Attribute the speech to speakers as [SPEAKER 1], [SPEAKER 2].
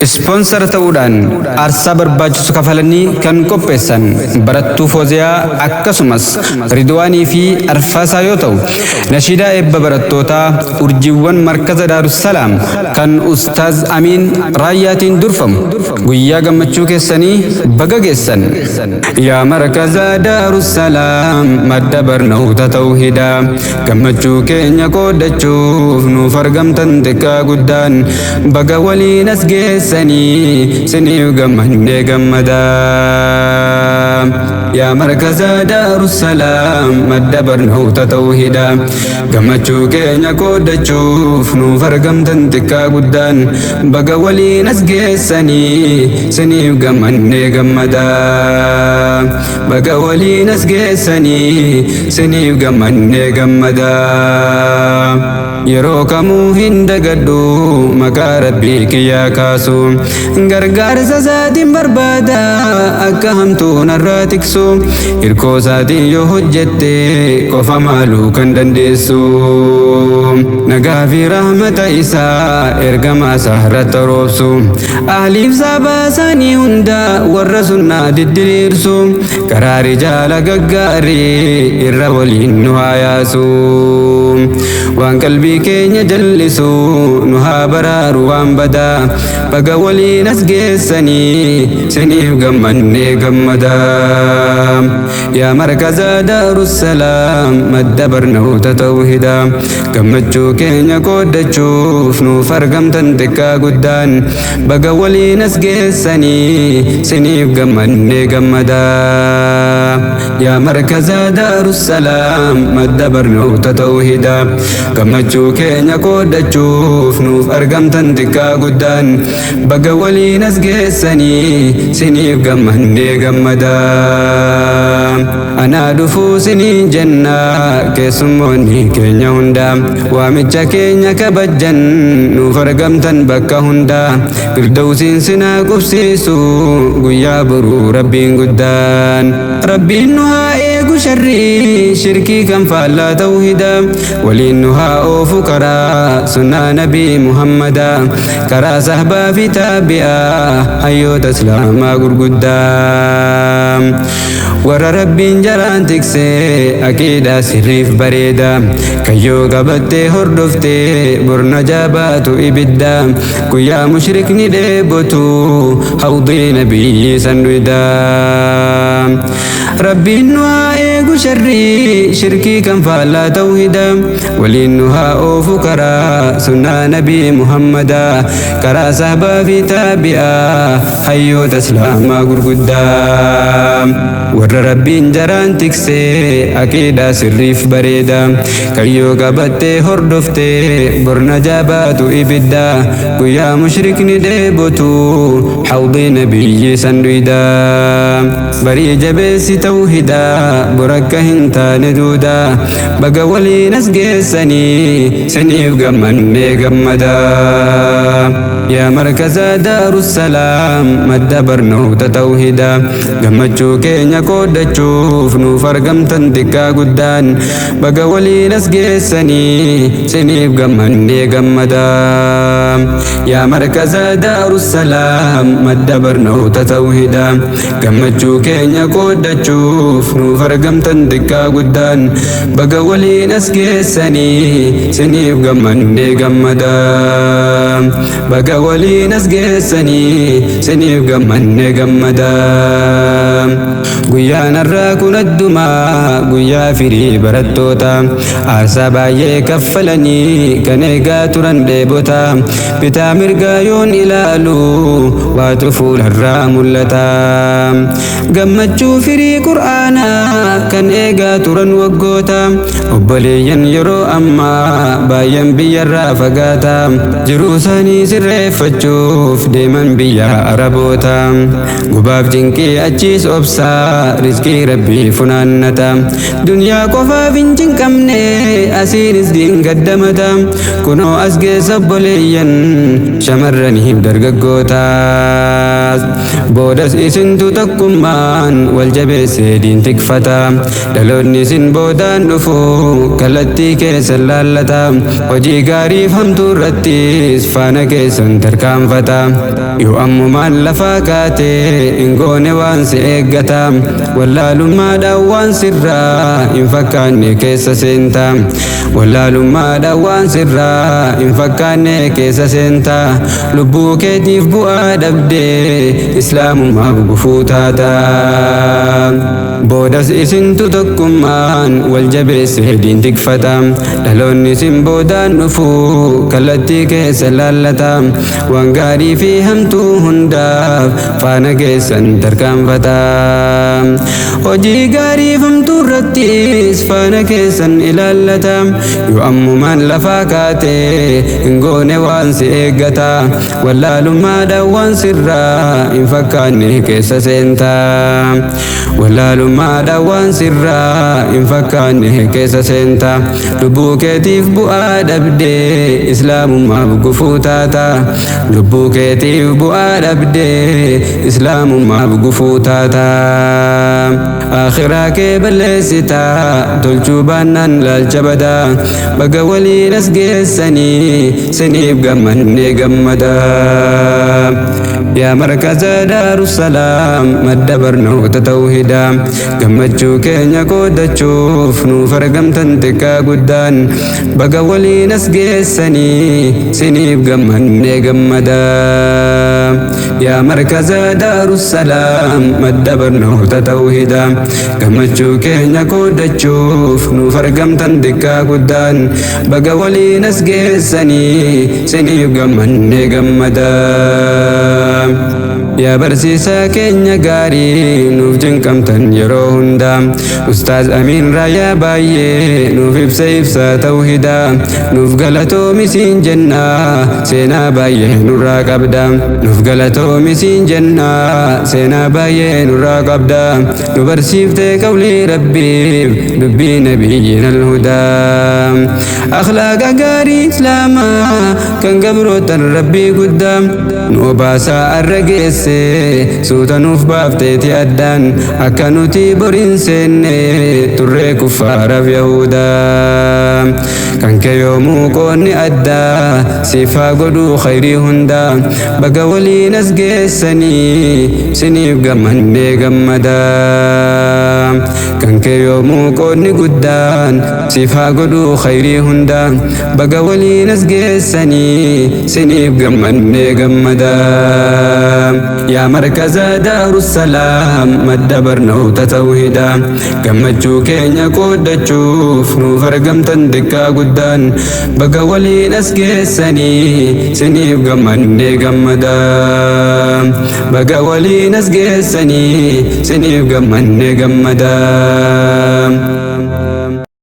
[SPEAKER 1] Ispoonsara ta'uudhaan aarsaa barbaachisu kafalanii kan qopheessan barattuu Fooziyaa akkasumas Ridwaanii fi Arfaasaa yoo ta'u, nashiidaa eebba barattootaa urjiiwwan markaza Daarussalaam kan Ustaaz Amiin Raayyaatiin durfamu guyyaa gammachuu keessanii baga geessan. Yaa markaza Daarussalaam madda barnoota tawhidaa gammachuu keenya qoodachuuf nuuf argamtan xiqqaa guddaan baga waliin as geessanii siniif gammannee gammadaa. Yaa markaza Daarussalaam madda barnoota tawhidaa gammachuu keenya qoodachuuf nuuf argamtan xiqqaa guddaan baga waliin as geessanii siniif gammannee gammadaa. Baga waliin as geessanii siniif gammannee gammadaa. Yeroo kamuu hin dagadhu maqaa rabbii kiyyaa kaasu gargaarsa isaatiin barbaada akka hamtuu narraa tiksu hirkoo isaatiin yoo hojjette qofa maaluu kan dandeessu nagaa fi rahmata isaa ergamaa isaa irratti roobsu ahliif saabaa isaanii hunda warra sunnaa diddiriirsu karaa rijaala gaggaarii irra waliin nu haa yaasu waan qalbii keenya jallisu nu haa baraaru waan badaa baga waliin as geessanii siniif gammannee gammadaa. Yaa markaza Daarussalaam madda barnoota tawhidaa gammachuu keenya qoodachuuf nuuf argamtan xiqqaa guddaan baga waliin as geessanii siniif gammannee gammadaa. Yaa markaza Daarussalaam madda barnoota tawhidaa gammachuu keenya qoodachuuf nuuf argamtan xiqqaa guddaan baga waliin as geessanii siniif gammannee gammadaa. Anaa dhufuu siniin jenna keessummoonni keenya hundaa waamicha keenya kabajjan nuuf argamtan bakka hundaa firdawsiin sinaa qubsiisu guyyaa boruu rabbiin guddaan. Rabbiin nu haa eegu sharrii shirkii kan faallaa tawhidaa waliin nu haa oofu karaa sunnaa nabii Muhammadaa karaa sahbaa fi taabi'aa hayyoota islaamaa gurguddaa. Warra rabbiin jaraan tiksee aqiidaa sirriif bareeda kayyoo qabattee hordoftee borna jaabaatu ibidda guyyaa mushrikni dheebotu hawdii nabiyyi san dhuydaa. Rabbiin nu haa eegu sharrii shirkii kan faallaa tawhidaa waliin nu haa oofu karaa sunnaa nabii Muhammadaa karaa sahbaa fi taabi'aa hayyoota islaamaa gurguddaa. Warra rabbiin jaraan tiksee aqiidaa sirriif bareeda kayyoo qabattee hordoftee borna jaabaatu ibidda guyyaa mushrikni dheebotu hawdii nabiyyi san dhuydaa. Barii jabeessi tawhidaa borakka hin taane duudaa baga waliin as geessanii siniif gammannee gammadaa. Yaa markaza Daarussalaam madda barnoota tawhidaa gammachuu keenya qoodachuuf nuuf argamtan xiqqaa guddaan baga waliin as geessanii siniif gammannee gammadaa. Yaa markaza Daarussalaam madda barnoota tawhidaa gammachuu keenya qoodachuuf nuuf argamtan xiqqaa guddaan baga waliin as geessanii siniif gammannee gammadaa. Baga waliin as geessanii siniif gammannee gammadaa. Guyyaan har'aa kun addumaa guyyaa firii barattoota aarsaa baay'ee kaffalanii kan eegaa turan dheebota bitaa mirgaa yoon ilaalu waatu fuularraa mul'ata. Gammachuu firii qur'aanaa kan eegaa turan waggoota obboleeyyan yeroo ammaa baay'een biyyarraa fagaata jiruu isaanii sirreeffachuuf deeman biyya Araboota gubaaf cinqii achiis obsaa rizqii Rabbii funaannata. Duniyaa qofaaf hin cinqamne, asiinis diin gaddamata. Kunoo as geessa obboleeyyan shamarraniif dargaggootaas. Boodas isintu tokkummaan wal jabeessee diin tikfata. Dhaloonni isin boodaan dhufu kallattii keessan laallata. Hojii gaariif hamtuu irrattis faana keessan tarkaanfata. Yoo ammumaan lafaa kaatee hin goone waan si eeggata. Wallaalummaadhaan waan sirraa hin fakkaanne keessa seenta. Wallaalummaadhaan waan sirraa hin fakkaanne keessa seenta. Lubbuu keetiif bu'aa dhabdee islaamummaaf gufuu taata. Boodas isintu tokkummaan wal jabeessee diin tikfata. Dhaloonni isin boodaan dhufu kallattii keessa laallata. Waan gaarii fi hamtuu hundaaf faana keessan tarkaanfata. Hojii gaarii hamtuu irrattis faana keessan ilaallata. Yoo ammumaan lafaa kaatee hin goone waan si eeggata. Wallaalummaadhaan waan sirraa hin fakkaanne keessa seenta. Wallaalummaadhaan waan sirraa hin fakkaanne keessa seenta. Lubbuu keetiif bu'aa dhabdee islaamummaaf gufuu taata. Lubbuu keetiif bu'aa dhabdee islaamummaaf gufuu taata. Akhiraa kee balleessita, tolchuu baannaan laalcha badaa. Baga waliin as geessanii, siniif gammannee gammada. Yaa markaza Daarussalaam, madda barnoota tawhidaa, gammachuu keenya qoodachuuf nuuf argamtan xiqqaa guddaan. Baga waliin as geessanii, siniif gammannee gammada. Yaa markaza Daarussalaam, madda barnoota tawhidaa, gammachuu keenya qoodachuuf nuuf argamtan xiqqaa guddaan. Baga waliin as geessanii, siniif gammannee gammada. Yaa barsiisaa keenya gaarii nuuf cinqamtan yeroo hundaa, Ustaaz Amiin Raayyaa, baay'ee nuuf ibsa ibsa tawhidaa. Nuuf galatoomi siin jennaa, seenaa baay'ee nurraa qabda. Nuuf galatoomi siin jennaa, seenaa baay'ee nurraa qabda. Nu barsiiftee qawlii Rabbiif dubbii nabiyyiin alhudaa. Akhlaaqa gaarii islaamaa kan gabrootan Rabbii guddaa nu obaasaa arra geesse, suuta nuuf baafteeti addaan akka nuti boriin seenne turree kuffaaraaf yahudaa. Kan kee yoomuu qoonni addaa siif haa godhuu khayrii hundaa. Baga waliin as geessanii, siniif gammannee gammada. Kan kee yoomuu qoonni guddaan siif haa godhuu khayrii hundaa. Baga waliin as geessanii, siniif gammannee gammada. Yaa markaza Daarussalaam, madda barnoota tawhidaa, gammachuu keenya qoodachuuf nuuf argamtan xiqqaa guddaan. Baga waliin as geessanii, siniif gammannee gammada. Baga waliin as geessanii, siniif gammannee gammada.